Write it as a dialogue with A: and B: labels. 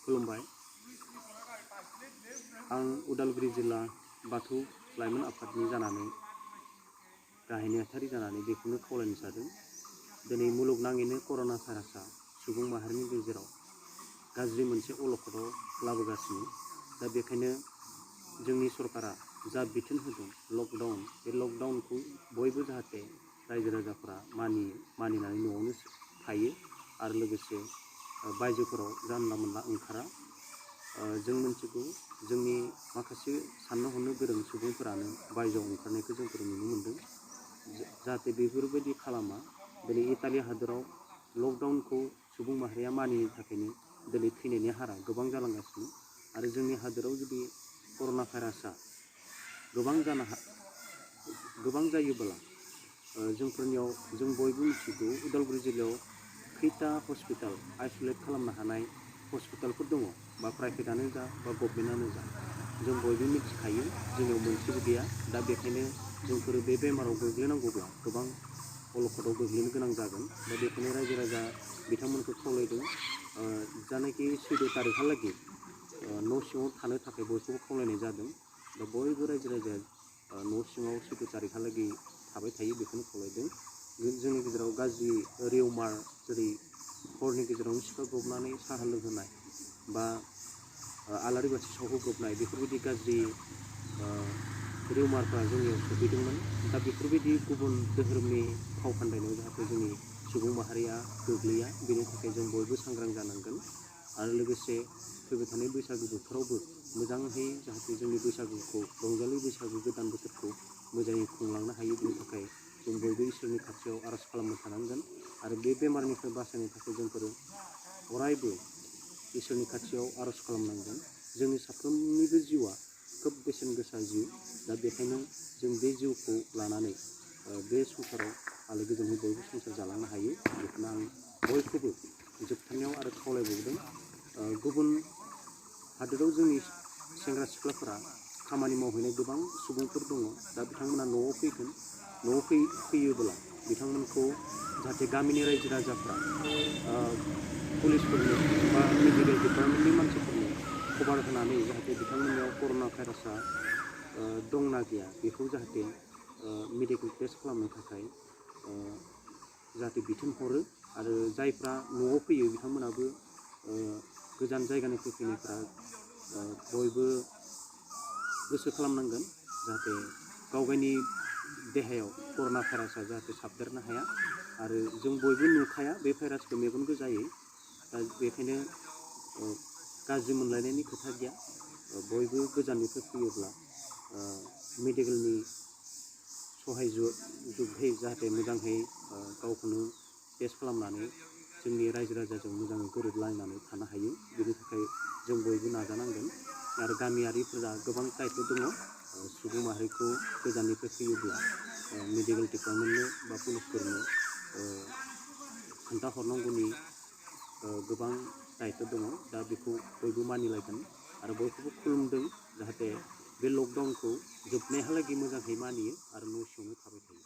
A: खुलुमबाय। आं उदालगुरि जिल्ला बाथौ लाइमोन आफादनि जानानै गाहाय नेहाथारि जानानै बेखौनो खावलायनो सानदों। दिनै मुलुगनाङैनो कर'ना भाइरासआ सुबुं माहारिनि गेजेराव गाज्रि मोनसे अलखदाव लाबोगासिनो। दा बेखायनो जोंनि सरकारा जा बिथोन होदों लकडाउन, बे लकडाउनखौ बयबो जाहाथे रायजो राजाफोरा मानिनानै न'आवनो थायो आरो लोगोसे बायजोफोराव जानला मोनला ओंखारा। जों मिथिगौ जोंनि माखासे साननो हनो गोरों सुबुंफोरानो बायजोआव ओंखारनायखौ जोंफोर नुनो मोनदों। जाहाथे बेफोरबायदि खालामा। दिनै इटालि हादराव लकडाउनखौ सुबुं माहारिया मानियैनि थाखायनो दिनै थैनायनि हारा गोबां जालांगासिनो। आरो जोंनि हादोराव जुदि कर'ना भाइरासआ गोबां जायोब्ला जोंफोरनियाव जों बयबो मिथिगौ उदालगुरि जिल्लायाव खैथा हस्पिटाल आइसलेट खालामनो हानाय हस्पिटालफोर दङ, बा प्राइभेटआनो जा बा गभर्नमेन्टआनो जा। जों बयबो मिथिखायो जोंनियाव मोनसेबो गैया। दा बेखायनो जोंफोर बे बेमाराव गोग्लैनांगौब्ला गोबां अलखदाव गोग्लैनो गोनां जागोन। दा बेखायनो रायजो राजा बिथांमोनखौ खावलायदों जानाखि 14 तारिखहालागै न' सिङाव थानो थाखाय बयखौबो खावलायनाय जादों। दा बयबो रायजो राजाया न' सिङाव 14 तारिखहालागै थाबाय थायो बेखौनो खावलायदों। जोंनि गेजेराव गाज्रि रिउमार, जेरै हरनि गेजेरावनो सिखारब्रबनानै साहा लोंहोनाय बा आलारि बाथि सावहोब्रबनाय, बेफोरबायदि गाज्रि रिउमारफ्रा जोंनियाव सफैदोंमोन। दा बेफोरबायदि गुबुन धोरोमनि फाव फान्दायनायाव जाहाथे जोंनि सुबुं माहारिया गोग्लैया, बेनि थाखाय जों बयबो सांग्रां जानांगोन। आरो लोगोसे फैबाय थानाय बैसागु बोथोरावबो मोजाङै जाहाथे जोंनि बैसागुखौ, रंजालि बैसागु गोदान बोथोरखौ मोजाङै खुंलांनो हायो, बेनि थाखाय जों बयबो इसोरनि खाथियाव आर'ज खालामनो थानांगोन। आरो बे बेमारनिफ्राय बासायनो थाखाय जोंफोर अरायबो इसोरनि खाथियाव आर'ज खालामनांगोन। जोंनि साफ्रोमनिबो जिउआ खोब बेसेन गोसा जिउ। दा बेखायनो जों बे जिउखौ लानानै बे संसाराव आलो गोजोनै बयबो संसार जालांनो हायो, बेखौनो आं बयखौबो जोबथारनायाव आरो खावलायबावदों। गुबुन हादोराव जोंनि सेंग्रा सिख्लाफोरा खामानि मावहैनाय गोबां सुबुंफोर दङ। दा बिथांमोना न'आव फैगोन। न'आव फैयोब्ला बिथांमोनखौ जाहाथे गामिनि रायजो राजाफ्रा पुलिसफोरनो बा मेडिकेल डिपार्टमेन्टनि मानसिफोरनो खबर होनानै जाहाथे बिथांमोननियाव कर'ना भाइरासआ दंना गैया बेखौ जाहाथे मेडिकेल टेस्ट खालामनो थाखाय जाहाथे बिथोन हरो। आरो जायफ्रा न'आव फैयो बिथांमोनाबो गोजान जायगानिफ्राय फैनायफ्रा बयबो गोसो खालामनांगोन जाहाथे गावगायनि देहायाव कर'ना भाइरासआ जाहाथे साबदेरनो हाया। आरो जों बयबो नुखाया बे भाइरासखौ मेगन गोजायै। दा बेखायनो गाज्रि मोनलायनायनि खोथा गैया। बयबो गोजाननिफ्राय फैयोब्ला मेडिकेलनि सहाय जुगै जाहाथे मोजाङै गावखौनो टेस्ट खालामनानै जोंनि रायजो राजाजों मोजाङै गोरोबलायनानै थानो हायो, बेनि थाखाय जों बयबो नाजानांगोन। आरो गामियारिफोरा गोबां दायथ' दङ। सुबुं माहारिखौ गोजाननिफ्राय फैयोब्ला मेडिकेल डिपार्टमेन्टनो बा पुलिसफोरनो खोन्थाहरनांगौनि गोबां दायथ' दङ। दा बेखौ बयबो मानिलायगोन आरो बयखौबो खुलुमदों जाहाथे बे लकडाउनखौ जोबनायहालागै मोजाङै मानियो आरो न' सिङावनो थाबाय थायो।